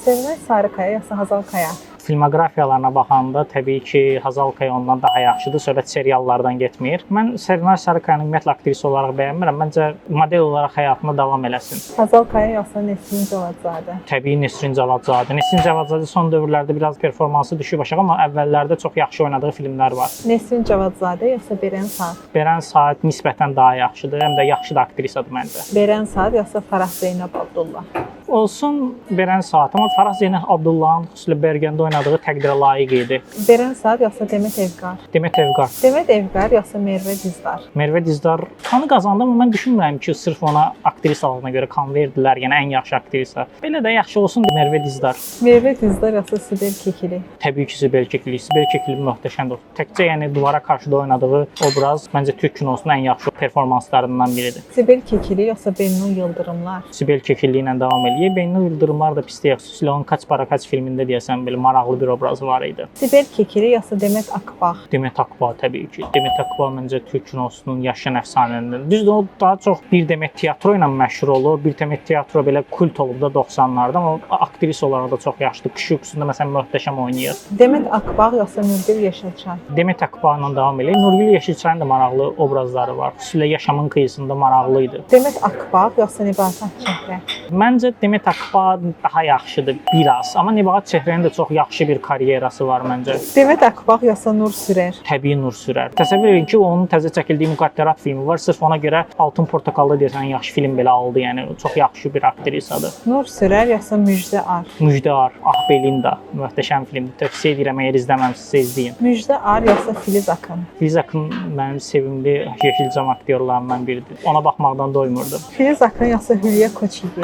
Sevilay Sarıkaya yoxsa Hazal Kaya? Filmoqrafiyalarına baxanda təbii ki, Hazal Kaya ondan daha yaxşıdır. Söhbət seriallardan getmir. Mən Sevilay Sarıkayanı ümumiyyətlə aktrisa olaraq bəyənmirəm. Məncə model olaraq həyatına davam eləsin. Hazal Kaya yoxsa Nesrin Cavadzadə? Təbii Nesrin Cavadzadə. Nesrin Cavadzadə son dövrlərdə biraz performansı düşüb aşağı, amma əvvəllərdə çox yaxşı oynadığı filmlər var. Nesrin Cavadzadə yoxsa Berən Saat? Berən Saat nisbətən daha yaxşıdır, həm də yaxşı da aktrisadır məncə. Berən Saat yoxsa Farah Zeynəb Abdullah? Olsun Berən Saat, amma Farah Zeynəb Abdullahın xüsusilə Bergəndə oynadığı təqdirə layiq idi. Berən Saat yoxsa Demet Evgar? Demet Evgar. Demet Evgar yoxsa Merve Dizdar? Merve Dizdar kanı qazandı, amma mən düşünmürəm ki, sırf ona aktrisalığına görə kan verdilər, yəni ən yaxşı aktrisa. Belə də yaxşı olsun Merve Dizdar. Merve Dizdar yoxsa Sibel Kekili? Təbii ki, Sibel Kekilli. Sibel Kekilli möhtəşəmdir. Təkcə yəni duvara qarşı da oynadığı obraz məncə türk kinosunun ən yaxşı performanslarından biridir. Sibel Kekilli yoxsa Bennu Yıldırımlar? Sibel Kekilli ilə davam eləyir. Bennu Yıldırımlar da pis deyil. Xüsusilə onun Kaç para kaç filmində deyəsən belə maraqlı bir obrazı var idi. Sibel Kekilli yoxsa Demet Akbağ? Demet Akbağ təbii ki. Demet Akbağ məncə türk kinosunun yaşayan əfsanələrindən. Düzdür, o daha çox Bir Demet Tiyatro ilə məşhur olub. Bir Demet Tiyatro belə kult olub da 90-larda, amma aktrisa olaraq da çox yaxşıdır. Qış yuxusunda məsələn möhtəşəm oynayır. Demet Akbağ yoxsa Nurgül Yeşilçay? Demet Akbağla davam eləyir. Nurgül Yeşilçayın da maraqlı obrazları var. Xüsusilə Yaşamın qıyısında maraqlı idi. Demet Akbağ yoxsa Nebahat Çöhrə? Məncə Demet Akbağ daha yaxşıdır biraz, amma Nebahat Çöhrənin də çox yaxşı bir karyerası var məncə. Demet Akbağ yoxsa Nur Sürər? Təbii Nur Sürər. Təsəvvür edin ki, onun təzə çəkildiyi Müqəddərat filmi var. Sırf ona görə Altın Portakalda deyəsən yaxşı film belə aldı. Yəni çox yaxşı bir aktrisadır. Nur Sürər yoxsa Müjdə Ar? Müjdə Ar, Ah Belinda möhtəşəm filmdir. Tövsiyə edirəm, əgər izləməmisinizsə izləyin. Müjdə Ar yoxsa Filiz Akın? Filiz Akın mənim sevimli Yeşilçam aktyorlarından biridir. Ona baxmaqdan doymurdum. Filiz Akın yoxsa Hülya Koçyiğit?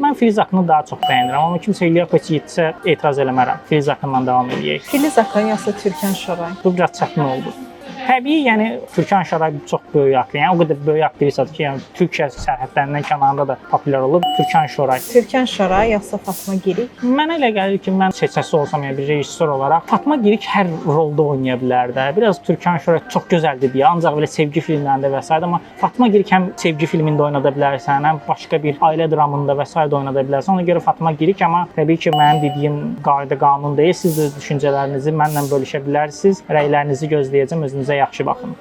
Mən Filiz Akını daha çox bəyənirəm, amma kimsə Hülya Koçyiğitsə etiraz eləmərəm. Filiz Akınla davam eləyək. Filiz Akın yoxsa Türkan Şoray? Bu biraz çətin oldu. Təbii, yəni Türkan Şoray çox böyük aktrisa. Yəni o qədər böyük aktrisadır ki, yəni Türkiyə sərhədlərindən kənarında da populyar olub. Türkan Şoray. Türkan Şoray yoxsa Fatma Girik? Mənə elə gəlir ki, mən seçəsi olsam, yəni bir rejissor olaraq Fatma Girik hər rolda oynaya bilər də. Biraz Türkan Şoray çox gözəldir deyə, ancaq belə sevgi filmlərində və s. amma Fatma Girik həm sevgi filmində oynada bilərsən, həm başqa bir ailə dramında və s. oynada bilərsən. Ona görə Fatma Girik, amma təbii ki, mənim dediyim qayda qanun deyil. Siz öz düşüncələrinizi mənlə bölüşə bilərsiniz. Rəylərinizi gözləyəcəm. Özünüzə yaxşı baxın.